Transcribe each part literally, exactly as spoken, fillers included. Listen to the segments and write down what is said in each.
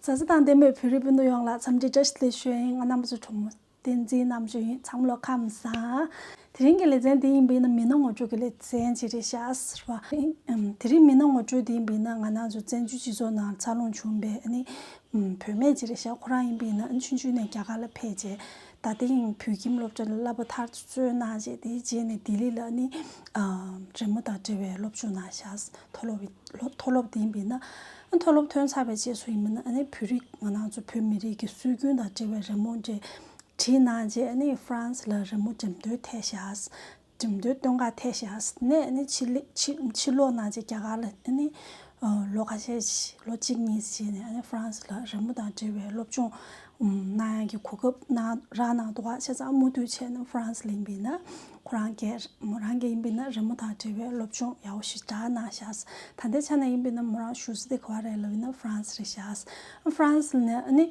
ལ་གཟའ་དང་ལྡན་པའི་བོད་རིགས་སྤུན་ཟླ་ཡོངས་ལ་འཚམས་འདྲི་བཀྲ་ཤིས་བདེ་ལེགས་ཞུ་ཡ་ཡིན། ང་རྣམ་པ་ཚོའི་གྲོགས་མོ་བསྟན་འཛིན་རྣམ་དཔྱོད་ཡིན། ཚང་མ་ལ་ཁམས་བཟང་། དེ་རིང་གི་ལེ་ཚན་འདི་ཡིན་པ་ཡིན་ན་མི་སྣ་ངོ་སྤྲོད་ཀྱི་ལེ་ཚན་ཅིག་རེད་ཤག་ཟེར་བ། དེ་རིང་མི་སྣ་ངོ་སྤྲོད་འདི་ཡིན་པ་ཡིན་ན་ང་རང་ཚོ་བཙན་བྱོལ་སྤྱི་ཚོགས་ནང་འཚར་ལོངས་བྱུང་བའི་ཨ་ནི་བུད་མེད་ཅིག་རེད་ཤག་ཁོ་རང་ཡིན་པ་ཡིན་ན་ཨ་ནི་ཆུང་ཆུང་ནས་རྒྱ་གར་ལ་ཕེབས་རྗེས་ད་ལྟ་ཡང་བོད་ཁྱིམ་སློབ་གྲྭ་ལ་བསླབ་པ་མཐར་ཐུག་ཚར་གནང་རྗེས་དེའི་རྗེས་ནས་ལྡི་ལི་ལ་ཨ་ནི་རི་མོ་དང་འབྲེལ་བའི་སློབ་སྦྱོང་གནང་ཤག་མཐོ་སློབ་མཐོ་སློབ་དེ་ཡིན་པ་ཡིན་ན། མཐོ་སློབ་ཐོན་ཚར་བའི་རྗེས་སུ་ཡིན་པ་ཡིན་ན་ཨ་ནི་བོད་རིགས་ང་རང་ཚོ་བོད་མི་རིགས་ཀྱི་སྲོལ་རྒྱུན་དང་འབྲེལ་བའི་རི་མོ་འདྲ་བྲིས་གནང་རྗེས་ཨ་ནི་ཧྥ་རན་སི་ལ་རི་མོ་འགྲེམས་སྟོན་ཐད་ཤག་འགྲེམས་སྟོན་སྟོན་ག་ཐད་ཤག་ནས་ཨ་ནི་ཕྱི་ལི་ཕྱི་ཕྱིར་ལོག་གནང་རྗེས་རྒྱ་གར་ལ་ཨ་ནི་ལོ་ཁ་ཤས་ཤིག་ལོ་གཅིག་གཉིས་ཤིག་ནས་ཨ་ནི་ཧྥ་རན་སི་ལ་རི་མོ་དང་འབྲེལ་བའི་སློབ་སྦྱོང་གནང་ཡག་གི་གོ་སྐབས་གནང་རག་གནང་འདུག་ག་བྱས་ཙང་མུ་མཐུད་བྱས་ན་ཧྥ་རན་སི་ལ་ཡིན་པ་ཡིན་ན་ཁོ་རང་གིས་མོ་རང་གིས་ཡིན་པ་ཡིན་ན་རི་མོ་དང་འབྲེལ་བའི་སློབ་སྦྱོང་ཡག་པོ་ཞིག་རག་གནང་ཤག་ད་ལྟའི་ཆ་ནས་ཡིན་པ་ཡིན་ན་མོ་རང་བཞུགས་ས་དེ་ག་པར་རེད་ལབ་ཡིན་ན་ཧྥ་རན་སི་རེད་ཤག་ཧྥ་རན་སི་ནས་ཨ་ནི་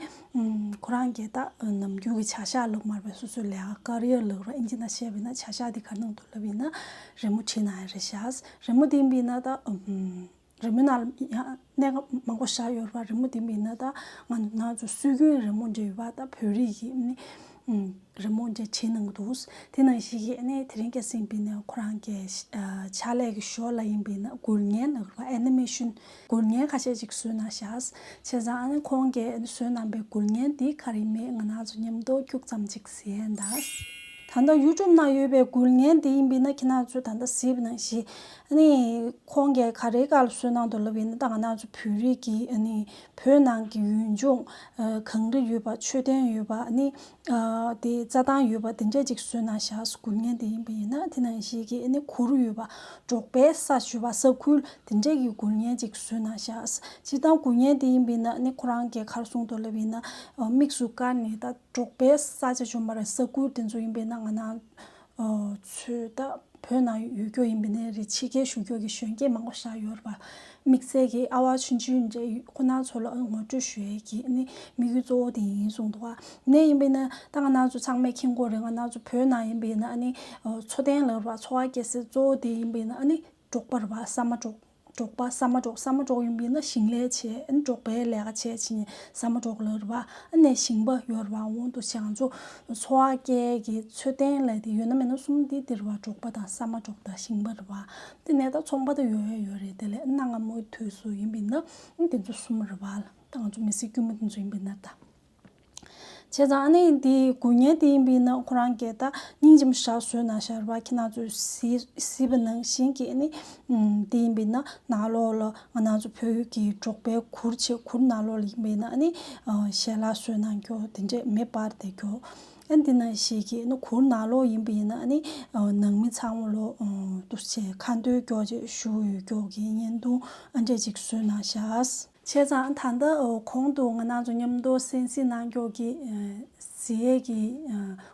ཁོ་རང་གིས་ད་ནམ་རྒྱུན་གྱི་བྱ་གཞག་ལབ་མ་རེད་པས། སོ་སོའི་ལས་ཀ་ཀ་རི་ཡར་ལབ་ར་ཨིན་ཇི་ནང་བཤད་པ་ཡིན་ན་བྱ་གཞག་དེ་ག་རེ་གནང་འདུག་ལབ་ཡིན་ན་རི་མོ་བྲིས་གནང་ཡག་རེད་ཤག་རི་མོ་དེ་ཡིན་པ་ཡིན་ན་ད་རི་མོ་ནང་ལ་ཡང་གནད་འགག་མང་པོ་བཞག་ཡོད་རེད་པ། རི་མོ་དེ་མིན་ན་ད་ང་ང་ཚོ་སྲོལ་རྒྱུན་རི་མོ་འདྲ་ཡོད་པ། ད་བོད་རིགས་ཀྱི་ནི་རི་མོ་འདྲ་བྲིས་གནང་གི་འདུག་དེ་ནང་བཞིན་གྱི་ནི་དེ་རིང་ཁ་སང་ཡིན་པ་ཡིན་ན་ཁོ་རང་གི་ཕྱག་ལས་ཀྱི་ཞོར་ལ་ཡིན་པ་ཡིན་ན་འགུལ་བརྙན་ལབ་རེད་པ། ཨེ་ནི་མེ་ཤོན་འགུལ་བརྙན་ཁ་ཤས་ཅིག་བཟོས་གནང་ཤག་བྱས་ཙང་ཨ་ནི་ཁོང་གིས་བཟོས་གནང་པའི་འགུལ་བརྙན་འདི་ག་རེ་མེད་ང་རང་ཚོ་མཉམ་དུ་ཁྱུག་ཙམ་ཅིག་གཟིགས་ཡིན་ད། ད་ལྟ་ཡུ་ཊུབ་ནང་ཡོད་པའི་འགུལ་བརྙན་འདི་ཡིན་པ་ཡིན་ན་ཁྱེད་རང་ཚོས་ད་ལྟ་གཟིགས་པ་ནང་བཞིན། ཨ་ནི་ཁོང་གིས་ག་རེའི་སྐོར་ལ་བཟོས་གནང་འདུག་ལབ་ཡིན་ན་ད་ང་རང་ཚོ་བོད་རིགས་ཀྱི་ཨ་ནི་བོད་ནང་གི་ཡུལ་ལྗོངས་གངས་རི་ཡོད་པ་མཆོད་རྟེན་ཡོད་པ་ཨ་ནི་དེ་རྩྭ་ཐང་ཡོད་པ་དེ་འདྲས་ཅིག་བཟོས་གནང་ཤག་འགུལ་བརྙན་དེ་ཡིན་པ་ཡིན་ན་དེ་ནང་བཞིན་གྱི་ཨ་ནི་གུར་ཡོད་པ་འབྲོག་པའི་ས་ཡོད་པ་ས་ཁུལ་དེ་འདྲས་ཀྱི་འགུལ་བརྙན་ཅིག་བཟོས་གནང་ཤག་སྤྱིར་བཏང་འགུལ་བརྙན་དེ་ཡིན་པ་ཡིན་ན་ཨ་ནི་ཁོ་རང་གིས་ག་རེ་གསུངས་འདུག་ལབ་ཡིན་ན་དམིགས་སུ་བཀར་ནས་ད་འབྲོག་པའི་ས་ཆ་བྱུང་བ་རེད། ས་ཁུལ་དེ་ཚོ་ཡིན་པ་ཡིན་ན་ང་རང་ཚོས་ད་བོད་ནང་ཡོད་རྒྱུ་ཡིན་པ་ཡིན་ནའི་རེད། ཕྱི་རྒྱལ་བཞུགས་རྒྱུ་གི་གཞོན་སྐྱེས་མང་པོ་ཞིག་ཡོད་རེད་པ། དམིགས་བསལ་གྱི་ཨ་ཝ་ཆུང་ཆུང་འདྲ་ཁོ་ན་ཚོ་ལ་ངོ་སྤྲོད་ཞུ་ཡས་ཀྱི་ནི་དམིགས་ཡུལ་གཙོ་བོ་དེ་ཡིན་གསུངས་འདུག་ག་ནས་ཡིན་པ་ཡིན་ན་ད་ང་རང་ཚོ་ཚང་མས་མཁྱེན་གྱི་ཡོད་རེད། ང་རང་ཚོ་བོད་ནང་ཡིན་པ་ཡིན་ན་ཨ་ནི་འཚོ་རྟེན་ལབ་རེད་པ། འཚོ་བ་སྐྱེལ་ས་གཙོ་བོ་དེ་ཡིན་པ་ཡིན་ན་ཨ་ནི་འབྲོག་པ་རེད་པ། ཟ་མ་འབྲོག་འབྲོག་པ་ཟ་མ་འབྲོག་ཟ་མ་འབྲོག་ཡིན་པ་ཡིན་ན་ཞིང་ལས་བྱས་ཨ་ནི་འབྲོག་པའི་ལས་ཀ་བྱས་བྱས་ནས་ཟ་མ་འབྲོག་ལབ་རེད་པ། ཨ་ནི་ཞིང་པ་ཡོད་རེད་པ། འོང་དུ་བྱས་ང་ཚོ་འཚོ་བ་སྐྱེལ་གྱི་མཆོད་རྟེན་ལབ་དེ་ཡོད་ན་མེད་ན་གསུམ་དེ་དེ་རེད་པ། འབྲོག་པ་དང་ཟ་མ་འབྲོག་དང་ཞིང་པ་རེད་པ། དེ་ནས་ད་ཚོང་པ་དེ་ཡོད་ཡོད་རེད། དེ་ལས་གནའ་སྔ་མོའི་དུས་སུ་ཡིན་པ་ཡིན་ན་ཨ་ནི་དེ་ཚོ་གསུམ་རེད་པ། ད་ང་ཚོ་མི་སེར་དཀྱུས་མ་དེ་ཚོ་ཡིན་པ་ཡིན་ན་ད། བྱས་ཙང་ཨ་ནི་འདི་འགུལ་བརྙན་དེ་ཡིན་པ་ཡིན་ན་ཁོ་རང་གིས་ད་སྙིང་རྗེ་མོ་ཞིག་བཟོས་གནང་ཤག་རེད་པ། ཁྱེད་རང་ཚོས་གཟིགས་གཟིགས་པ་ནང་བཞིན་གྱི་ཨ་ནི་འདི་ཡིན་པ་ཡིན་ན་ནང་ལོགས་ལ་ང་རང་ཚོ་བོད་ཀྱི་འབྲོག་པའི་གུར་བྱས་གུར་ནང་ལོགས་ལ་ཡིན་པ་ཡིན་ན་ཨ་ནི་ཞལ་ལག་བཟོས་གནང་རྒྱུ་དེ་འདྲས་མེ་སྤར་བསྡད་རྒྱུ། ཨ་འདི་ནང་བཞིན་གྱི་ཨ་ནི་གུར་ནང་ལོགས་ཡིན་པ་ཡིན་ན་ཨ་ནི་ནང་མི་ཚང་མ་ལོ་འདུག་བྱས་ཁ་འདོན་རྒྱུ་བྱས་བཞུགས་ཡོད་རྒྱུ་གི་བརྙན་ཐུང་ཨ་འདྲས་ཅིག་བཟོས་གནང་ཤག་བྱས་ཙང་ད་ལྟ་གོང་དུ་ང་རང་ཚོ་མཉམ་དུ་གསན་གཟིགས་གནང་རྒྱུ་གི་གཟིགས་ཡས་ཀྱི་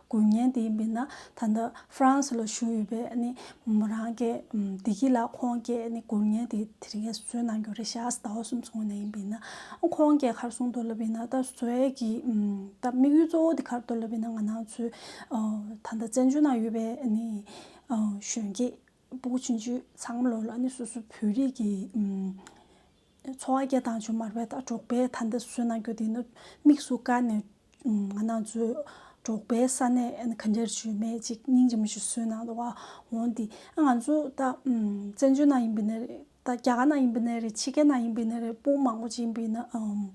འགུལ་བརྙན་དེ་ཡིན་པ་ཡིན་ན་ད་ལྟ་ཧྥ་རན་སི་ལ་བཞུགས་ཡོད་པའི་ཨ་ནི་མོ་རང་གི་བདེ་སྐྱིད་ལགས་ཁོང་གིས་ཨ་ནི་འགུལ་བརྙན་དེ་དེ་རིང་བཟོས་གནང་རྒྱུ་རེད་ཤག་ཟླ་བ་གསུམ་སོང་ནས་ཡིན་པ་ཡིན་ན་ཁོང་གིས་ག་རེ་གསུངས་འདུག་ལབ་ཡིན་ན་ད་བཟོ་ཡས་ཀྱི་ད་དམིགས་ཡུལ་གཙོ་བོ་དེ་ག་རེ་འདུག་ལབ་ཡིན་ན་ང་རང་ཚོའི་ད་ལྟ་བཙན་བྱོལ་ནང་ཡོད་པའི་ཨ་ནི་གཞོན་སྐྱེས་སྤུ་གུ་ཆུང་ཆུང་ཚང་མ་ལོ་ལ་ཨ་ནི་སོ་སོ་བོད་རིགས་ཀྱི་འཚོ་བ་སྐྱེལ་སྟངས་བྱུང་མ་རེད་པས། ད་འབྲོག་པའི་ད་ལྟ་བཟོས་གནང་རྒྱུ་དེ་ནི་དམིགས་སུ་བཀར་ནས་ང་རང་ཚོའི་འབྲོག་པའི་ས་གནས་ག་འདྲ་བྱུང་མེད་ཅིག་སྙིང་རྗེ་མོ་ཞིག་བཟོས་གནང་འདུག་ག་འོང་དེ་ང་ཚོ་ད་བཙན་བྱོལ་ནང་ཡིན་པ་ནས་ད་རྒྱ་གར་ནང་ཡིན་པ་ནས་རེད། ཕྱི་རྒྱལ་ནང་ཡིན་པ་ནས་རེད། སྤུ་གུ་མང་པོ་ཅིག་ཡིན་པ་ཡིན་ན་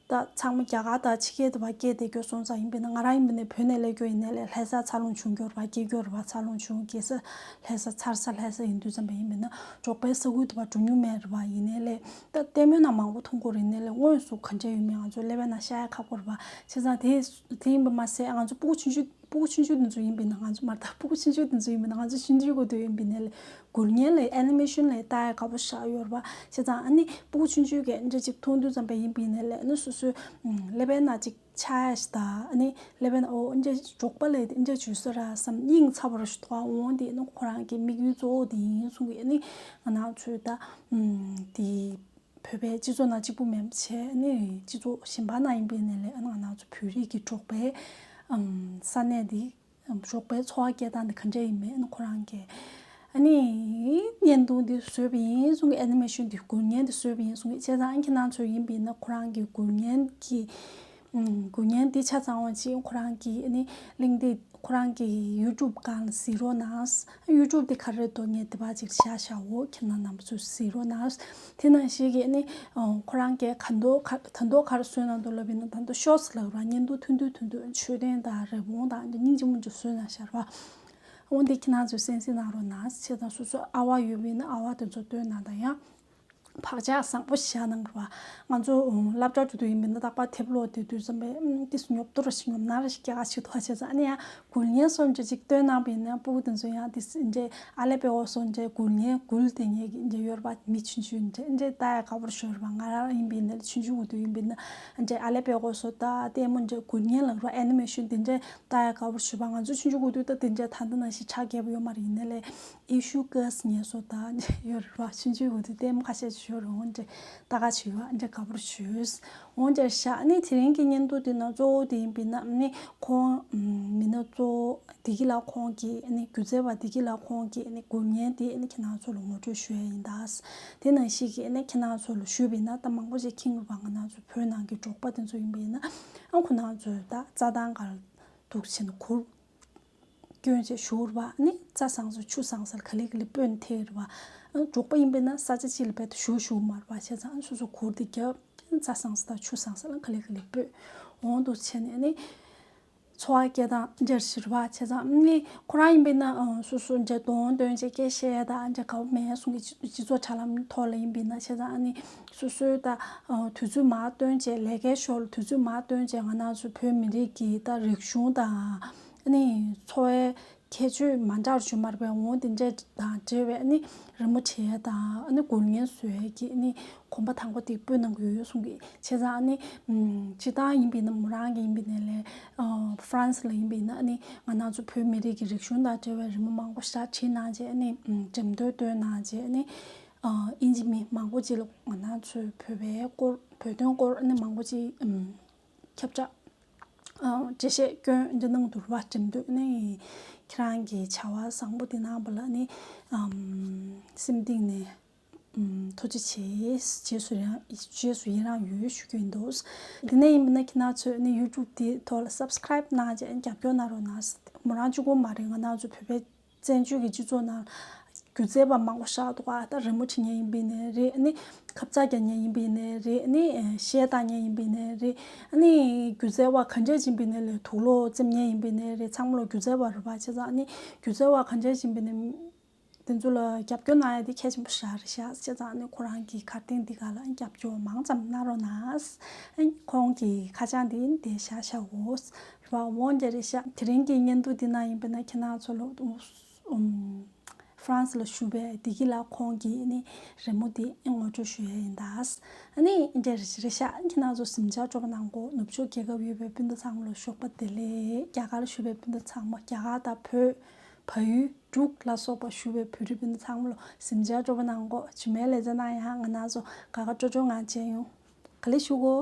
ད་ཚང་མ་རྒྱ་གར་དང་ཕྱི་རྒྱལ་དུ་བ་སྐྱེས་བསྡད་རྒྱུ་སོང་ཙང་ཡིན་པ་ཡིན་ན་ང་རང་ཡིན་པ་ནས་བོད་ནས་སླེབས་རྒྱུ་ཡིན་ནའི་ལས་ལྷ་ས་འཚར་ལོངས་བྱུང་རྒྱུ་རེད་པ། སྐྱེས་རྒྱུ་རེད་པ། འཚར་ལོངས་བྱུང་སྐྱེས་ས་ལྷ་ས་འཚར་ས་ལྷ་ས་ཡིན་དུས་ཙམ་པ་ཡིན་པ་ཡིན་ན་འབྲོག་པའི་ས་ཁུལ་དུ་བ་འགྲོ་མྱོང་མེད་རེད་པ། ཡིན་ནའི་ལས་ད་ལྟད་མོའི་ནང་མང་པོ་མཐོང་གི་རེད། ཡིན་ནའི་ལས་དངོས་སུ་ག་འདྲ་ཡོད་མེད་ང་ཚོ་སླེབས་པའི་ནང་ཤར་ཡ་ཁག་པོ་རེད་པ། བྱས་ཙང་དེ་དེ་ཡིན་པ་མ་ཟད་ང་ཚོ་སྤུ་གུ་ཆུང་ཆུང་སྤུ་གུ་ཆུང་ཆུང་དེ་ཚོ་ཡིན་པ་ཡིན་ན་ང་ཚོ་མ་ད་སྤུ་གུ་ཆུང་ཆུང་དེ་ཚོ་ཡིན་པ་ཡིན་ན་ང་ཚོ་ཆུང་ཆུང་གོ་དུས་ཡིན་པ་ཡིན་ནའི་ལས་འགུལ་བརྙན་ལས་ཨེ་ནི་མེ་ཤོན་ལས་ལྟ་ཡ་དགའ་པོ་ཞེ་དྲག་ཡོད་རེད་པ། བྱས་ཙང་ཨ་ནི་སྤུ་གུ་ཆུང་ཆུང་གིས་འདྲ་ཅིག་མཐོང་དུས་ཙམ་པ་ཡིན་པ་ཡིན་ནའི་ལས་ཨ་ནི་སོ་སོའི་ཀླད་པའི་ནང་ཅིག་ཆགས་ཡ་ཞིག་དང་ཨ་ནི་ཀླད་པའི་ནང་ཨོ་འདྲ་འབྲོག་པ་ལས་འདྲ་བྱུང་ས་ར་བསམ་དབྱིངས་ཚ་པོ་ར་ཞིག་འདུག་ག་འོང་དེ་ཨ་ནི་ཁོ་རང་གི་དམིགས་ཡུལ་གཙོ་བོ་དེ་ཡིན་གསུང་གི་ཨ་ནི་ང་རང་ཚོའི་ད་དེ་བོད་པའི་སྤྱི་ཚོགས་ནང་གཅིག་པུ་མིན་པ་བྱས་ཨ་ནི་སྤྱི་ཚོགས་གཞན་པ་ནང་ཡིན་པ་ཡིན་ནའི་ལས་ཨ་ནི་ང་རང་ཚོ་བོད་རིགས་ཀྱི་འབྲོག་པའི་ས་གནས་དེ། འབྲོག་པའི་འཚོ་བ་སྐྱེལ་སྟངས་དེ་ག་འདྲ་ཡིན་མིན་ཁོ་རང་གིས་ ཨ་ནི་བརྙན་ཐུང་འདི་བཟོས་པ་ཡིན་གསུང་གི། ཨེ་ནི་མེ་ཤོན་འདི་འགུལ་བརྙན་འདི་བཟོས་པ་ཡིན་གསུང་གི། བྱས་ཙང་ཁྱེད་རང་ཚོ་ཡིན་པ་ཡིན་ན་ཁོ་རང་གི་འགུལ་བརྙན་གྱི་ཨམ། འགུལ་བརྙན་འདི་ཆ་ཚང་བ་ཅིག་ཁོ་རང་གི་ཨ་ནི་གླིང་འདི་ཁོ་རང་གི་ཡུ་ཊུབ་སྒང་ལ་གཟིགས་རོགས་གནང་། ཡུ་ཊུབ་འདི་ག་རེ་འདུག་ངས་དེ་པར་ཅིག་བཞག་བཞག་འོ། ཁྱེད་རང་རྣམ་པ་ཚོས་གཟིགས་རོགས་གནང་། དེ་ནང་བཞིན་གྱི་ཨ་ནི་ཁོ་རང་གིས་ག་འདོ་ག་ད་འདོ་ག་རེ་བཟོས་གནང་འདུག་ལབ་ཡིན་ན། ད་འདོ་ཤོ་ཊི་ལབ་ར། བརྙན་ཐུང་ཐུང་ཐུང་ཐུང་མཆོད་རྟེན་དང་རི་བོང་དང་སྙིང་རྗེ་མོ་ཅིག་བཟོས་གནང་ཤག་ར། འོ་འདི་ཁྱེད་རང་ཚོས་གསན་གཟིགས་གནང་རོགས་གནང་། བྱས་ཙང་སོ་སོ་ཨ་བ་ཡོད་པ་ཡིན་ན་ཨ་བ་དེ་ཚོ་སྟོན་གནང་དང་། ཡང་བག་ཆགས་བཟང་པོ་བཞག་གནང་རོགས། ང་ཚོ་སློབ་གྲྭ་འགྲོ་དུས་ཡིན་པ་ཡིན་ན་རྟག་པར་དེབ་ཀློག་བསྡད་དུས་ཙམ་པས་ཨམ། ཏོག་ཙམ་ཉོབ་ཏོ་ར་ཞིག་ཉོབ་སྣང་ར་ཞིག་རྒྱག་ག་ཞིག་འདུག་བ། བྱས་ཙང་ཨ་ནི་ཡང་འགུལ་བརྙན་བཟོ་འདྲ་ཅིག་སྟོན་གནང་བ་ཡིན་ན་སྤུ་གུ་དེ་ཚོ་ཡང་དེ་འདྲའི་ཨ་ལེ་པེ་ཨོ་བཟོ་འདྲའི་འགུལ་བརྙན་འགུལ་བསྡད་མཁན་གྱི་འདྲ་ཡོད་རེད་པ། མི་ཆུང་ཆུང་འདྲ་འདྲ་ལྟ་ཡ་དགའ་པོ་ཞིག་ཡོད་རེད་པ། ང་རང་ཡིན་པ་ཡིན་ན་ཆུང་ཆུང་འོང་དུས་ཡིན་པ་ཡིན་ན་འདྲ་ཨ་ལེ་པེ་ཨོ་བཟོ་ད་ལྟད་མོ་འདྲ་འགུལ་བརྙན་ལབ་ར། ཨེ་ནི་མེ་ཤོན་དེ་འདྲ་ལྟ་ཡ་དགའ་པོ་ཞིག་ཡོད་པ། ང་ཚོ་ཆུང་ཆུང་འོང་དུས་ད་དེ་འདྲ་ད་ལྟ་ནང་བཞིན་ཆགས་བསྡད་པ་ཡོད་མ་རེད། ཡིན་ནའི་ལས་ཨི་ཤུ་ཀ་སི་ངལ་གསོ་ད་ཡོད་རེད་པ། ཆུང་ཆུང་འོང་དུས་ལྟད་མོ་ཁ་ཤས་ཤིག་ཡོད་རེད། འོ་འདྲ་ལྟ་ག་ཞིག་ཡོད་པ། འདྲ་དགའ་པོ་ཞིག་ཡོད། འོ་འདྲ་ཤག་ཨ་ནི་དེ་རིང་གི་བརྙན་ཐུང་དེ་ནང་གཙོ་བོ་དེ་ཡིན་པ་ཡིན་ན་ཨ་ནི་ཁོང་ཨམ། མི་སྣ་གཙོ་བོ་བདེ་སྐྱིད་ལགས་ཁོང་གི་ཨ་ནི་སྒྱུ་རྩལ་བ་བདེ་སྐྱིད་ལགས་ཁོང་གི་ཨ་ནི་འགུལ་བརྙན་དེ་ཨ་ནི་ཁྱེད་རང་ཚོ་ལ་ངོ་སྤྲོད་ཞུ་ཡ་ཡིན་ད། དེ་ནང་བཞིན་གྱི་ཨ་ནི་ཁྱེད་རང་ཚོ་ལ་ཞུས་པ་ཡིན་ན་ད་མང་པོ་ཞིག་མཁྱེན་ཡོད་པ། ང་རང་ཚོ་བོད་ནང་གི་འབྲོག་པ་དེ་ཚོ་ཡིན་པ་ཡིན་ན་ཨ་ཁོ་རང་ཚོས་ད་རྩྭ་ཐང་སྒང་ལ་འདུག་བྱས་ནས་གུར་སྐྱོན་བྱས་བཞུགས་རེད་པ། ཨ་ནི་རྩྭ་བཟང་ས་ཆུ་བཟང་ས་ལ་ག་ལེ་ག་ལེ་སྤོས་ནས་ཐལ་རེད་པ། ཨ་འབྲོག་པ་ཡིན་པས་ན་ས་ཆ་གཅིག་ལ་རྦད་དེ་བཞུགས་བཞུགས་མ་རེད་པ། བྱས་ཙང་ཨ་ནི་སོ་སོ་གུར་དེ་བརྒྱབ་རྩྭ་བཟང་ས་དང་ཆུ་བཟང་ས་ལ་ག་ལེ་ག་ལེ་སྤོས། འོང་འདུག་བྱས་ནས་ཨ་ནི་འཚོ་བ་སྐྱེལ་སྟངས་འདྲ་ཞིག་རེད་པ། བྱས་ཙང་ཨ་ནི་ཁོ་རང་ཡིན་པས་ན་ཨ་སོ་སོ་འདྲ་གདོང་སྟོན་བྱས་སྐད་བཤད་དང་འདྲ་དགའ་པོ་མེད་གསུང་གི། སྤྱི་སྤྱི་ཚོགས་དྲ་ལམ་ཐོག་ལ་ཡིན་པས་ན། བྱས་ཙང་ཨ་ནི་སོ་སོའི་ད་ཨ་དུས་ཚོད་མར་བཏོན་བྱས། ལས་ཀའི་ཞོར་ལ་དུས་ཚོད་མར་བཏོན་བྱས་ང་རང་ཚོ་བོད་མི་རིགས་ཀྱི་ད་རིག་གཞུང་དང་ཨ་ནི་འཚོ་བའི་ཁྱད་ཆོས་མ་འདྲ་བ་ཞིག་མ་རེད་པས། འོ་དེ་འདྲ་དང་འབྲེལ་བའི་ཨ་ནི་རི་མོ་བྲིས་ཡ་དང་ཨ་ནི་འགུལ་བརྙན་བཟོ་ཡ་གི་ཨ་ནི་གོམ་པ་དང་པོ་དེ་སྤོས་གནང་གི་ཡོད་གསུང་གི། བྱས་ཙང་ཨ་ནི་ཨམ། སྤྱིར་བཏང་ཡིན་པ་ཡིན་ན་མོ་རང་གི་ཡིན་པ་ཡིན་ནའི་ལས་ཨ་ཧྥ་རན་སི་ལ་ཡིན་པ་ཡིན་ན་ཨ་ནི་ང་རང་ཚོ་བོད་མི་རིགས་ཀྱི་རིག་གཞུང་དང་འབྲེལ་བའི་རི་མོ་མང་པོ་ཞིག་བྲིས་གནང་བྱས། ཨ་ནི་ཨམ། འགྲེམས་སྟོན་བཏོན་གནང་བྱས། ཨ་ནི་ཨ་དབྱིན་ཇི་མི་མང་པོ་ཅིག་ལ་ང་རང་ཚོའི་བོད་པའི་སྐོར་བོད་དོན་སྐོར་ཨ་ནི་མང་པོ་ཅིག་ཨམ། ཁྱབ་བསྒྲགས། ཨ་འགྲེལ་བཤད་སྐྱོན་འདི་གནང་འདུག་པ། འགྲེམས་སྟོན་ནི་ཁྱེད་རང་གི་བྱ་བ་བཟང་པོ་འདི་གནང་བ་ལ་ནི་ཨམ་སེམས་གཏིང་ནས་ཨམ་ཐུགས་རྗེ་ཆེ། རྗེས་སུ་ཡི་རང་རྗེས་སུ་ཡི་རང་ཡོད་ཞུ་རྒྱུ་ཡིན་འདུག། འདི་ནས་ཡིན་པ་ན་ཁྱེད་རང་ཚོས་ནི་ཡུ་ཊུབ་འདི་ཐོག་ལ་སབ་སི་ཀ་རེབ་གནང་བྱས་རྒྱབ་སྐྱོར་གནང་རོགས་གནང་། མོ་རང་གཅིག་པོ་མ་རེད། ང་རང་ཚོ་བོད་པའི་བཙན་བྱོལ་གྱི་སྤྱི་ཚོགས་ནང་སྒྱུ་རྩལ་པ་མང་པོ་ཞིག་འདུག་ག། ད་རི་མོ་བྲིས་མཁན་ཡིན་པ་ཡིན་ནའི་རེད། ཨ་ནི་ཁ་བྱང་རྒྱག་མཁན་ཡིན་པ་ཡིན་ནའི་རེད། ཨ་ནི་གཞས་བཏང་མཁན་ཡིན་པ་ཡིན་ནའི་རེད། ཨ་ནི་སྒྱུ་རྩལ་བ་ག་འདྲས་ཡིན་པ་ཡིན་ནའི་ལས་དུག་ལོག་བཙེམ་མཁན་ཡིན་པ་ཡིན་ནའི་རེད། ཚང་མ་ལོ་སྒྱུ་རྩལ་བ་རེད་པ། བྱས་ཙང་ཨ་ནི་སྒྱུ་རྩལ་བ་ག་འདྲས་ཡིན་པ་ཡིན་ནའི་དེ་ཚོ་ལ་རྒྱབ་སྐྱོར་གནང་ཡ་དེ་གལ་ཆེན་པོ་ཞིག་རེད་ཤག། བྱས་ཙང་ཨ་ནི་ཁོ་རང་གི་གར་སྟེགས་འདི་ག་ལ་རྒྱབ་སྐྱོར་མང་ཙམ་གནང་རོགས་གནང་། ཨ་ནི་ཁོང་གི་ཁ་བྱང་འདི་འདི་བཞག་བཞག་འོ་རེད་པ། འོ་འདྲ་རེད་ཤག། དེ་རིང་གི་བརྙན་ཐུང་འདི་ནང་ཡིན་པ་ན་ཁྱེད་རང་ཚོ་ལ་ཨུམ། ཧྥ་རན་སི་ལ་བཞུགས་པའི་བདེ་སྐྱིད་ལགས་ཁོང་གི་ནི་རི་མོ་འདི་ངོ་སྤྲོད་ཞུ་ཡས་ཡིན་ད། ཨ་ནི་འདི་འདྲ་རེད་ཤག། ཁྱེད་རང་ཚོ་གཟིམ་འཇག་སྤྲོ་པོ་གནང་གོ། ནུབ་ཕྱོགས་རྒྱལ་ཁབ་ཡོད་པའི་སྤུན་ཟླ་ཚང་མ་ལ་ཞོགས་པ་བདེ་ལེགས། རྒྱ་གར་བཞུགས་པའི་སྤུན་ཟླ་ཚང་མ། རྒྱ་གར་དང་བོད། བལ་ཡུལ། འབྲུག་ལ་སོགས་པ་བཞུགས་པའི་བོད་རིགས་སྤུན་ཟླ་ཚང་མ་ལ་གཟིམ་འཇག་སྤྲོ་པོ་གནང་གོ། རྗེས་མའི་ལེ་ཚན་ནང་ཡང་ང་རང་ཚོ་དགའ་དགའ་སྤྲོ་སྤྲོ་ངང་མཇལ་ཡོང་། ག་ལེ་ཞུ་གོ།